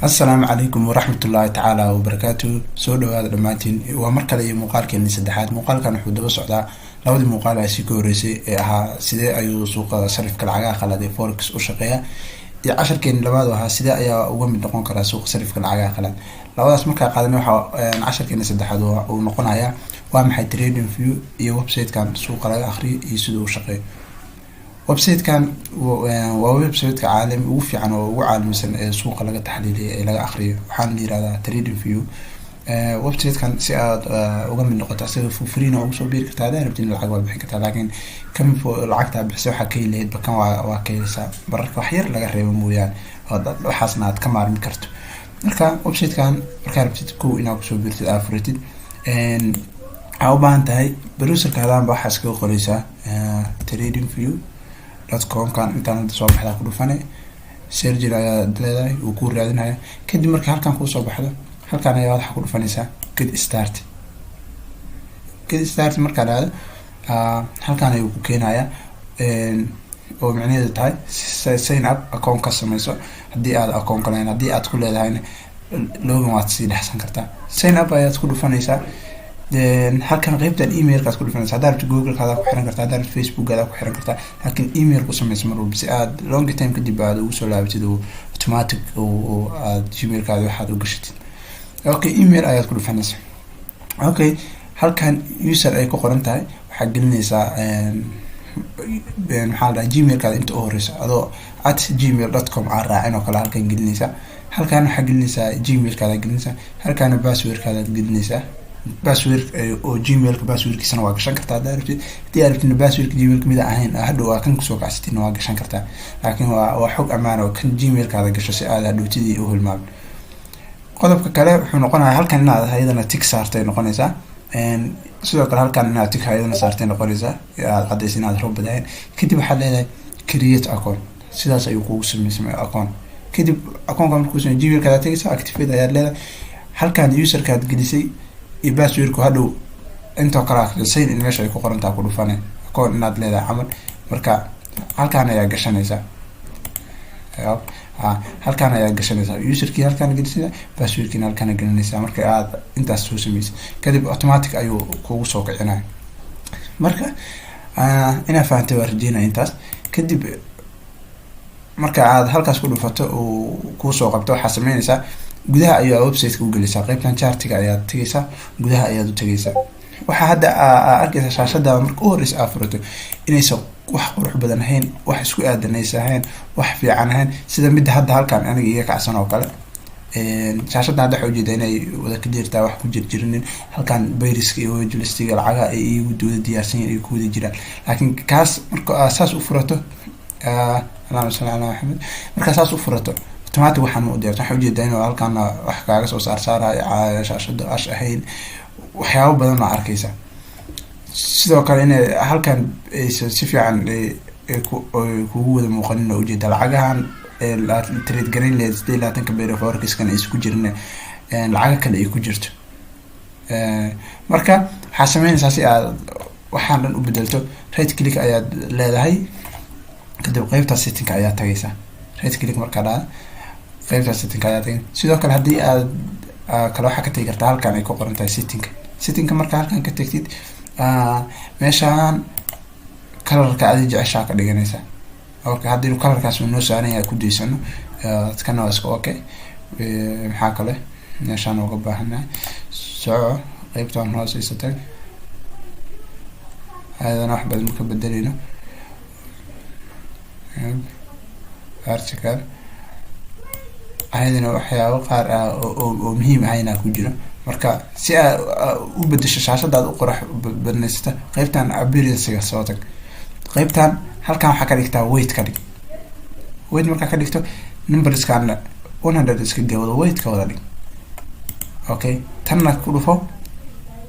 Asalaamu calaykum waraxmatullaahi tacaala wabarakaatuhu. Soo dhawaada dhammaantiin. Waa mar kale iyo muuqaalkeeni saddexaad. Muuqaalkan wuxuu daba socdaa labadii muuqaal ee sii ka horeysay ee ahaa sidee ayuu suuqa sarifka lacagaha qalaad ee forex u shaqeeya, iyo casharkeeni labaad oo ahaa sidee ayaa uga mid noqon karaa suuqa sarifka lacagaha qalaad. Labadaas markaa qaadan, waxa casharkeeni saddexaad uu noqonayaa waa maxay Trading View iyo website-kan suuqa laga akriyo iyo siduu u shaqeeyo. Website-kan waa website-ka caalami ugu fiican oo ugu caalamisan ee suuqa laga taxliiliyo ee laga akriyo. Waxaana la yihahdaa Trading View. Website-kan si aad uga mid noqoto, asaga free-na ugu soo biiri kartaa. Hadaa rabtin, lacag waa bixin kartaa, laakiin kan lacagtaa bixisay waxaa ka heli lahayd kan waa ka heleysaa, mararka wax yar laga reebo mooyaane, waxaasna aad ka maarmi karto. Marka website-kan markaa rabtid kow inaad kusoo biirtid, aad furatid, waxaa u baahan tahay browserka hadaanba waxaa iskaga qoreysaa tradingview.com. Kan intaan hadda soo baxdaa ku dhufane, search ayaad leedahay, wuu kuu raadinaya. Kadib marka halkan kuusoo baxdo, halkan ayaa waxaa ku dhufanaysaa "Get start". "Get start" markaa dhahdo, halkan ayuu ku keenayaa, oo micnaheedu tahay sign up, account ka sameyso haddii aad account ka lahayn. Haddii aad ku leedahayna, login waad sii dhexsan kartaa. Sign up ayaad ku dhufanaysaa. Halkan qeybtan emailkaad ku dhufanaysa. Haddaa rabto, Google-kaada ku xiran kartaa, haddaa rabto, Facebookkaada ku xiran kartaa, laakiin email ku sameysa mar walba si aad long time kadib aad ugu soo laabatid oo automatic oo aad Gmailkaada waxaad u gashatid. Okay, email ayaad ku dhufanaysaa. Okay, halkan user ay ku qoran tahay waxaad gelinaysaa, maxaa la dhaha, Gmailkaada inta u horeysa adoo @gmail.com aan raacin oo kale halkan gelinaysaa. Halkan waxaa gelinaysaa Gmailkaada gelinaysaa. Halkaana passwordkaadaad gelinaysaa. Password oo Gmailka passwordkiisana waa gashan kartaa haddaa rabtid. Haddii aad rabtidna, passwordka Gmailka mid ahayn hadhow aa kan kusoo kacsatidna waa gashan kartaa, laakiin waa xog ammaan oo kan Gmailkaada gasho si aad hadhowtidii u hilmaamin. Qodobka kale wuxuu noqonayaa halkan inaad ayadana tick saartay noqonaysaa. Sidoo kale halkan inaad tick ayadana saartay noqonaysaa, aad cadaysa inaad robot ahayn. Kadib waxaad leedahay "Create account". Sidaas ayuu kugu sameysmay account. Kadib accountka markuu samey, Gmailkaada tegaysa, activate ayaad leedahay. Halkan userkaad gelisay iyo passwordku hadhow intoo kale sign in meesha ay ku qorantaa ku dhufane, account inaad leedahay camal. Marka halkaan ayaa gashanaysaa, halkaan ayaa gashanaysaa userkii, halkaan gelisaysa, passwordkiina halkaan gelinaysaa. Marka aad intaas soo sameysay kadib, automatic ayuu kugu soo kicinaya. Marka inaa fahantay waa rajeynaya. Intaas kadib, marka aad halkaas ku dhufato uu kuusoo qabto, waxaad sameynaysaa gudaha ayaa websiteka u gelaysaa. Qeybtan chartiga ayaad tegaysaa, gudaha ayaad u tegaysaa. Waxaa hadda aa arkaysaa shaashada marka u horeysa aa furato inaysan wax qurux badan ahayn, wax isku aadanaysa ahayn, wax fiican ahayn, sida midda hadda halkan aniga iga kacsan oo kale. Shaashadda hadda waxaa ujeedaa inay wada ka jirtaa, wax ku jirjirinin. Halkan pairska iyo watchlistiga lacagaha ay iigu wada diyaarsan yihin, ay ku wada jiraan. Laakiin kaas marka aa saas u furato, allahuma salli calaa Maxamed, markaa saas u furato, automatic waxaan u diyaarsan. Waxaa ujeedaa inuu halkaana wax kaaga soo saarsaarayo, shaashada ash ahayn, waxyaabo badan oo arkeysa. Sidoo kale inay halkan aysan si fiican kugu wada muuqanin oo ujeeda lacagahan trade garayn lahayd, 28-ka pair forexkan ay isku jirin, lacago kale ay ku jirto. Marka waxaa sameynaysaa, si aad waxaan dhan u bedelto, right click ayaad leedahay. Kadib qeybta settingka ayaad tagaysaa. Right click markaa dhahda, qeybta settingka ayaa tagay. Sidoo kale haddii aad kale waxaa ka tegi kartaa halkan ay ku qoran tahay settingka. Settingka markaa halkan ka tagtid, meeshaan colorka adi jeceshaa ka dhiganaysaa. Okay, haddii colorkaas uu noo saaran yahay ku daysano, kana waa iska okay. Maxaa kale meeshaan uga baahanahay? Soco, qeybtan hooseysa tag, ayadana wax badan ka bedeleyno. Article ayadana waxyaabo qaar ah oo muhiim ahayna ku jiro. Marka si aad u bedesho shaashadaad u qorax badnaysata, qeybtan appearancega soo tag. Qeybtan halkan waxaa ka dhigtaa white ka dhig. White markaa ka dhigto, numberskan 100 iska gawado, white ka wada dhig. Okay, tanna ku dhufo,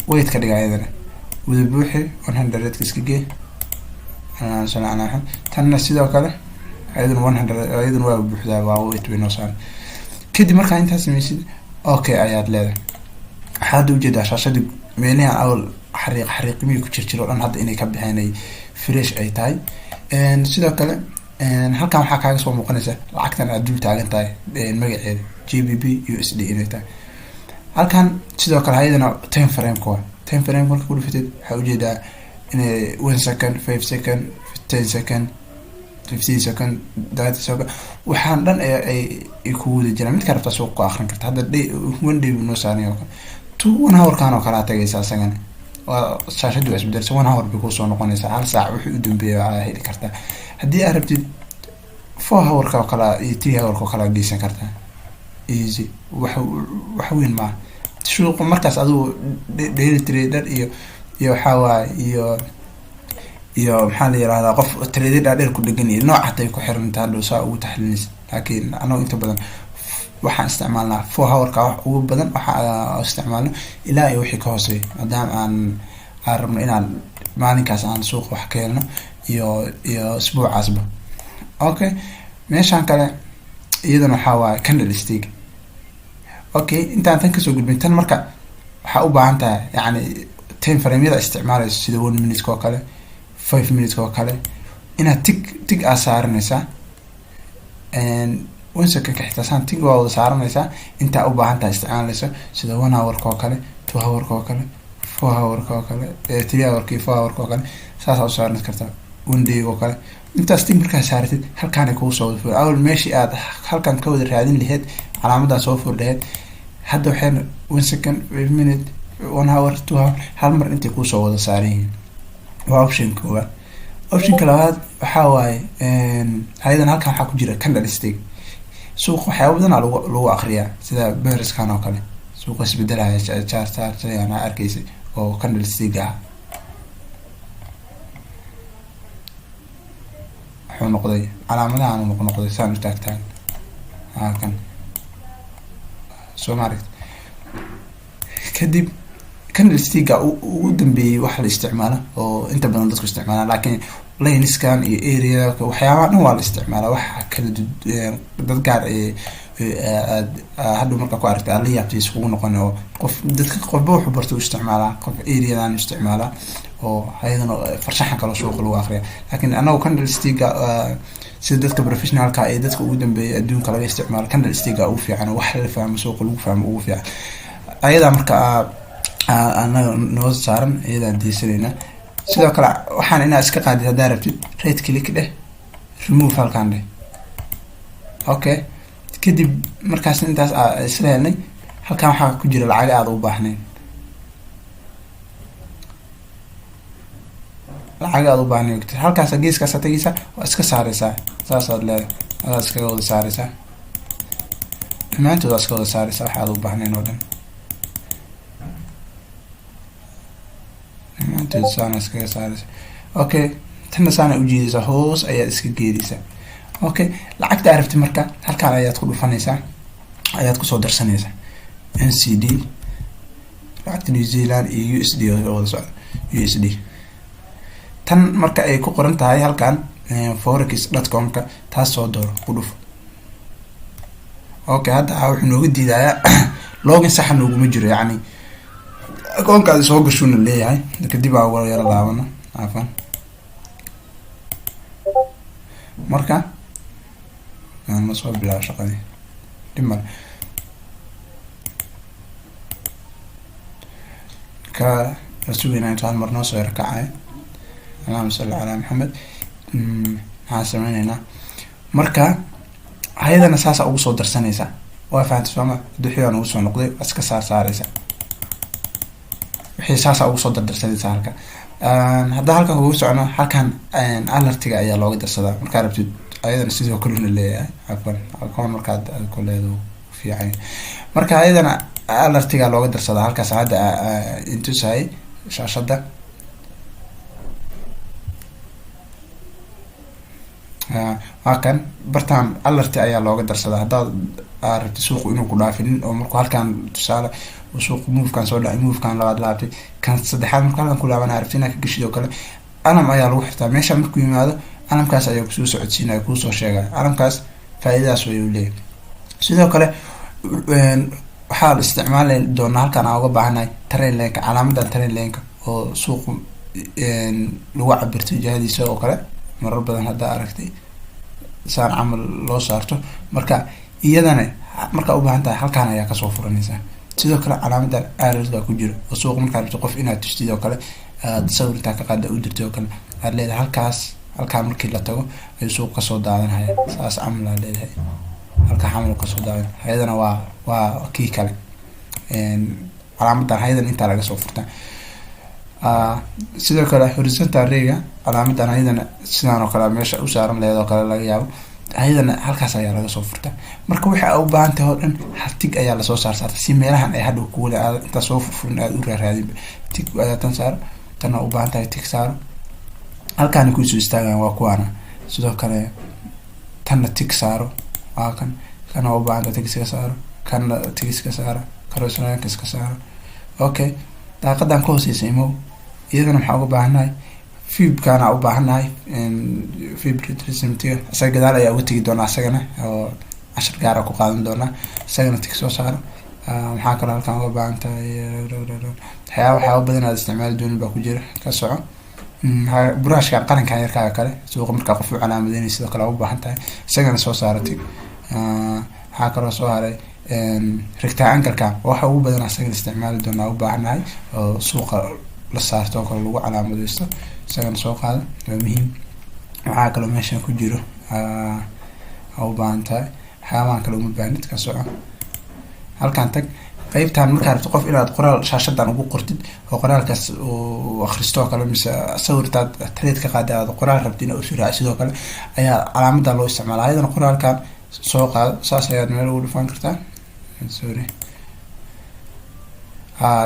white ka dhig, ayadana wada buuxi, 100 iska gee. Tanna sidoo kale, ayaduna 100, ayaduna waa buuxdaa, waa white bay noo saaran. Kadib markaa intaas sameysid, okay ayaad leedahay. Waxaa hadda ujeedaa shaashadii meelihan awal xariiq xariiqimihii ku jirjiro o dhan hadda inay ka baxeen, ay fresh ay tahay. Sidoo kale halkan waxaa kaaga soo muuqanaysa lacagtan aad dul taagan tahay magaceeda. GBP USD inay tahay. Halkan sidoo kale ayadana time frame-ka waa time frame. Marka ku dhufatid, waxaa ujeedaa inay 1 second, 5 second, 10 second, 15 second, 30 second, waxaan dhan ay kugu wada jiraan. Midkaa rabtaa suuq ku akrin karta. Hadda day, one day buu noo saaran oo kale. Two one hour-kan oo kale aa tagaysa, isagana waa shaashadii waa isbedelsa, 1 hour bay kusoo noqonaysaa. Hal saac wixii u dambeeya waxaa heli kartaa. Haddii aad rabtid, 4 hour-ka oo kale iyo 3 hour-ka oo kale aa geysan kartaa. Easy, wax weyn maaha. Suuqa markaas adigu daily trader iyo waxaa waaye iyo maxaa la yirahdaa, qof trader dhaadheer ku dhegan iyo nooc hatay ku xirantaa, hadhow saa ugu taxliilinaysa. Laakiin anagu inta badan waxaan isticmaalnaa 4 hour-ka wax ugu badan waxa isticmaalno ilaa iyo wixii ka hooseeya, maadaama aan rabno inaan maalinkaas aan suuqa wax ka helno iyo isbuucaasba. Okay, meeshaan kale iyadana waxaa waaye candle stick. Okay, intaan tan kasoo gudbin, tan marka waxaa u baahan tahay, yacni, time frame-yada isticmaalayso, sida 1 minute oo kale, 5 minutes oo kale, inaad tick aa saaranaysaa. 1 second-ka xitaa saan tick waa wada saaranaysaa. Intaa u baahan tahay isticmaalayso, sida 1 hour-ka oo kale, 2 hour-ka oo kale, 4 hour-ka oo kale, 3 hour-ka iyo 4 hour-ka oo kale, saasaa u saaran kartaa. One day oo kale intaas tick markaa saaratid, halkaanay kugu soo wada furi. Awal meeshii aad halkan ka wada raadin lahayd, calaamadaa soo furi lahayd, hadda waxayna 1 second, 5 minute, 1 hour, 2 hour, hal mar intay kuusoo wada saaran yihiin. Waa option koowaad. Option-ka labaad waxaa waaye hayadan halkan waxaa ku jira candle stick. Suuqa waxyaaba badanaa lagu akriyaa, sida bears-kan oo kale, suuqa isbedelaya jaar jaar sayaan arkaysay oo candle stick ah. Wuxuu noqday calaamadahan noqnoqday saan u taagtaan halkan, soo ma aragti? Kadib candle stick-ga ugu dambeeyey waxa la isticmaalo oo inta badan dadku isticmaalaan, laakiin lines-kan iyo area waxyaabaha dhan waa la isticmaalaa. Waxa kala dad gaar aad hadhow markaa ku aragtay aad la yaabtay iskugu noqon, oo qof dadka qofba wuxuu barta u isticmaalaa. Qof area-dan isticmaalaa oo ayadana farshaxan kaloo suuqa lagu akriya. Laakiin anagu candle stick-ga, sida dadka professional-ka ee dadka ugu dambeeyay adduunka laga isticmaalo, candle stick-ga ugu fiican, wax la fahmo, suuqa lagu fahmo ugu fiican. Ayadaa marka anaga noo saaran, iyadaan diisanayna. Sidoo kale waxaan inaad iska qaadid haddaa rabtid, right click dheh, remove halkaan dheh. Okay, kadib markaas intaas aa isla helnay, halkan waxaa ku jira lacaga aada u baahnayn. Lacaga aada u baahnayn halkaas geeskaasa tegeysaa, waa iska saareysaa. Saasaad leedahay, adaad iskaga wada saareysaa dhammaantood, waa iska wada saareysaa waxa aad u baahnayn oo dhan. Dhammaantood saana iskaga saareysa. Okay, tanna saana ujeedaysaa, hoos ayaad iska geedaysaa. Okay, lacagta aad rabtid marka halkaan ayaad ku dhufanaysaa, ayaad kusoo darsanaysaa. NZD, lacagta New Zealand iyo USD oo wada socda. USD tan marka ay ku qoran tahay halkan forex.com-ka, taas soo dooro, ku dhufo. Okay, hadda wuxuu nooga diidayaa login saxa nooguma jiro, yacni akoonkaadi soo gashuuna leeyahay. Kadib aa uga yaro laabano cafan. Marka ma soo bilaabo shaqadii, dhib male. Ka la sugayna intuu hal mar noo soo yaro kacayo. Allahuma salli calaa Maxamed. Maxaan sameyneynaa marka? Ayadana saasa ugu soo darsanaysaa. Waa fahamtay sooma? Duxii ugu soo noqday, waa iska saar saareysa wixii, saasa ugu soo dardarsanaysaa halka. Haddaan halkan kugu socono, halkan alert-iga ayaa looga darsadaa markaa rabtid. Ayadana sidoo kalena leeyahay, cafwan, akoon markaad ku leedo fiican. Marka ayadana alert-iga looga darsadaa halkaas hadda intusahay shaashada. Waa kan bartaan, alert-i ayaa looga darsadaa haddaad aad rabtid suuqu inuu ku dhaafinin. Oo markuu halkan, tusaale, suuqu move-kan soo dhacay, move-kan labaad laabtay, kan saddexaad, markuu halkan ku laaban rabtid inaad ka geshid oo kale, alarm ayaa lagu xirtaa. Meesha markuu yimaado, alarm-kaas ayaa kusoo socodsiinaya, kuusoo sheegaya. Alarm-kaas faa'iidadaas ayuu leeyahay. Sidoo kale waxaa la isticmaali doonaa halkan aan uga baahanahay trendline-ka, calaamadan trendline-ka oo suuqu lagu cabirto jihadiisa oo kale. Marar badan haddaa aragtay saan camal loo saarto. Marka iyadana Markaa u baahan tahay, halkaan ayaa kasoo furanaysaa. Sidoo kale calaamadan arrowga ku jiro oo suuqa markaa rabto qof inaad tustid oo kale, aad sawir intaa ka qaada u dirtid oo kale, aad leedahay halkaas, halkaa markii la tago ayuu suuq kasoo daadanhaya. Saas camal aa leedahay, halkaa camal kasoo daadan. Hayadana waa kii kale, calaamadan hayadan intaa laga soo furtaa. Sidoo kale horizontal rayga, calaamadan ayadana sidaan oo kale meesha u saaran leed oo kale laga yaabo, ayadana halkaas ayaa laga soo furtaa. Marka waxa u baahan tahay oo dhan hal tick ayaa lasoo saar saarta, si meelahan ay hadhow kuwale aad intaa soo furfurin aada u raaraadinba. Tick ayaa tan saaro, tanna u baahan tahay tick saaro, halkaana kusoo istaagaan, waa kuwaana. Sidoo kale tanna tick saaro, waa kan. Kana u baahan tahay tick iska saaro, kana tick iska saaro, cross lineka iska saaro. Okay, daaqadan ka hooseysa imow. Iyadana maxaa uga baahannahay? Fibkana u baahannahay, fib retracementiga. Isaga gadaal ayaa uga tegi doonaa, isagana oo cashar gaara ku qaadan doonaa. Isagana tick soo saaro. Maxaa kaloo halkan uga baahan tahay? Waxyaaba badan aad isticmaali doonin baa ku jira, ka soco. Brushka qarankan yarkaaga kale, suuqa markaa qof u calaamadeynay, sidoo kale u baahan tahay, isagana soo saaro tick. Waxaa kaloo soo haray rectangle-ka, waxa ugu badan isagana isticmaali doonaa u baahannahay, oo suuqa la saarto oo kale lagu calaamadeysto. Isagana soo qaado, waa muhiim. Waxaa kaloo meeshan ku jiro u baahan tahay, waxyaabahan kale uma baahnid, ka soco. Halkaan tag, qeybtan markaa rabto qof inaad qoraal shaashadan ugu qortid oo qoraalkaas uu akristo oo kale, mise sawirtaad trade ka qaada aad qoraal rabtid inaad usu raaci, sidoo kale ayaa calaamadan loo isticmaala. Ayadana qoraalkan soo qaado, saas ayaad meel ugu dhufan kartaa. Sorry,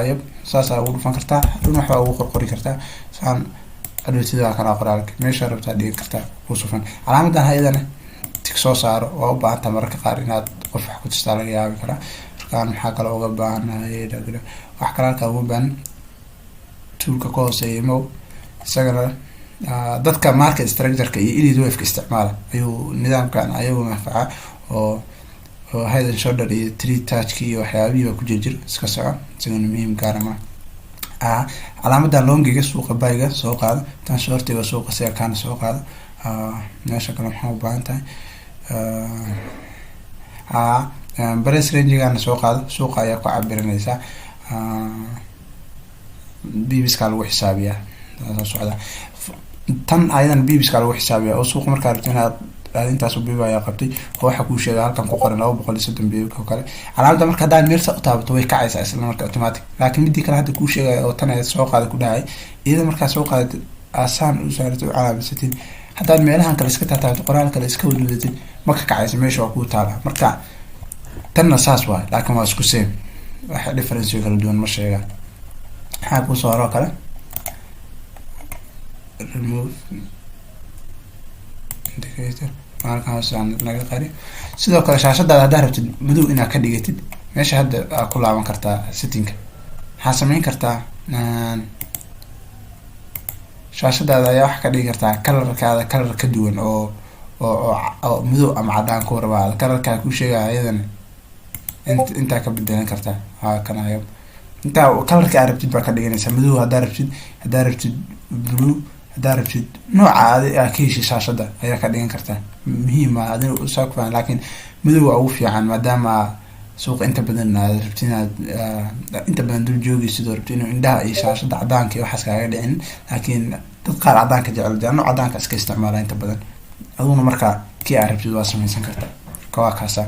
yep, saas ayaa ugu dhufan kartaa. Hadhowna waxbaa ugu qorqori kartaa saan. Hadhowtida kana qoraalka meesha rabtaa dhigan kartaa ku sufan. Calaamadan hayadana tick soo saaro, waa u baahan taha mararka qaar inaad qof wax ku tustaa laga yaabi karaa. Markaan maxaa kale uga baahanahay? Wax kale halkaa uma baahan. Toolka ka hooseeya mow. Isagana dadka market structureka iyo Elliott waveka isticmaala ayuu nidaamkan ayagu manfaca, oo head and shoulder iyo three touchki iyo waxyaabihii baa ku jirjir. Iska soco, isagana muhiim gaara ma. Calaamada longiga suuqa buyga soo qaado, tan shortiga suuqa sida kaana soo qaado. Meesha kale maxaa u baahan tahay? Price rangegana soo qaado, suuqa ayaa ku cabiranaysaa, pipska lagu xisaabiyaa. Soo socda tan ayadan pipska lagu xisaabiyaa, oo suuqa markaa rabto inaad intaas pip ayaa qabtay, oo waxaa kuu sheega halkan ku qoran 230 pip oo kale. Calaamada marka haddaad meel sa u taabato, way kacaysaa isla marka automatic. Laakiin midii kale hadda kuu sheegaya oo tan ayaad soo qaada ku dhacay, iyada markaa soo qaadatid, asaan u saaratid, u calaamasatid, haddaad meelahan kale iska taataabato, qoraal kale iska wadwadatid, ma ka kacaysa, meesha waa kuu taala. Marka tanna saas waay, laakiin waa isku same, wax difference kala duwan ma sheegaan. Maxaa kusoo haro kale? Remove indicator, maalkan hoose aan naga qari. Sidoo kale shaashadaada haddaa rabtid madow inaad ka dhigatid, meesha hadda aa ku laaban kartaa settingka. Waxaa sameyn kartaa, shaashadaada ayaa waxaa ka dhigi kartaa colorkaada color ka duwan oo madow ama cadaan ku rabaa. Colorkaa kuu sheegaya ayadana intaa ka bedelan kartaa. Waa kana, intaa colorka aad rabtid baa ka dhiganaysaa. Madow haddaa rabtid, haddaa rabtid blue, haddaa rabtid nooca adi aa ka heshay shaashada ayaa ka dhigan kartaa. Muhiim ah adina saa ku fiican, laakiin madow waa ugu fiican, maadaama suuqa inta badan aad rabtid inaad inta badan dul joogaysid oo rabtid inuu indhaha iyo shaashada cadaanka iyo waxaas kaaga dhicin. Laakiin dad qaar cadaanka jecel, ano cadaanka iska isticmaala inta badan. Aduguna markaa kii aad rabtid waa sameysan kartaa. Marka waa kaasa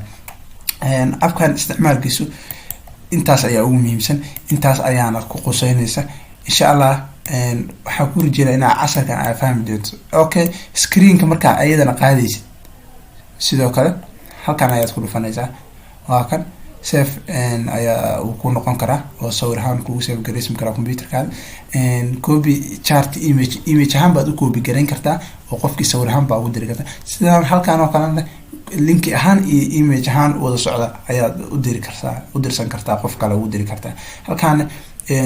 appkan isticmaalkiisu. Intaas ayaa ugu muhiimsan, intaas ayaana ku quseynaysa. Insha Allah waxaa ku rajeynaya inaa casharkan aa fahmi doonto. Okay, screenka markaa ayadana qaadaysid, sidoo kale halkan ayaad ku dhufanaysaa. Waa kan, save ayaa uu ku noqon karaa oo sawir ahaan kugu save garaysmi karaa computerkaada. Copy chart image, image ahaan baad u copy garayn kartaa oo qofkii sawir ahaan baa ugu diri kartaa. Sidaan halkan oo kalena linki ahaan iyo image ahaan wada socda ayaad u diri kartaa, u dirsan kartaa, qof kale ugu diri kartaa. Halkaana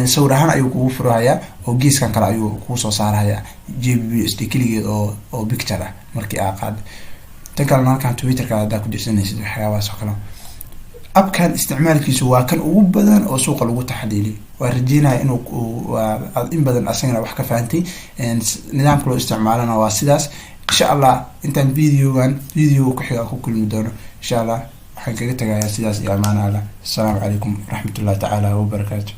sawir ahaan ayuu kugu furhayaa oo geeskan kale ayuu kugu soo saarhayaa GBP USD keligeed oo picture ah markii aa qaada. Tan kalena halkan Twitterka haddaa ku dirsanaysid, waxyaabahaas oo kale. Appkan isticmaalkiisu waa kan ugu badan oo suuqa lagu taxliiliyo. Waa rajeynaya inuu aad in badan asagana wax ka fahantay. Nidaamka loo isticmaalana waa sidaas. Insha Allah intaan videogan videoga ku xiga ku kulmi doono, insha Allah. Waxaan kaga tagayaa sidaas iyo amaan Allah. Asalaamu calaykum waraxmatullahi tacaala wabarakaatu.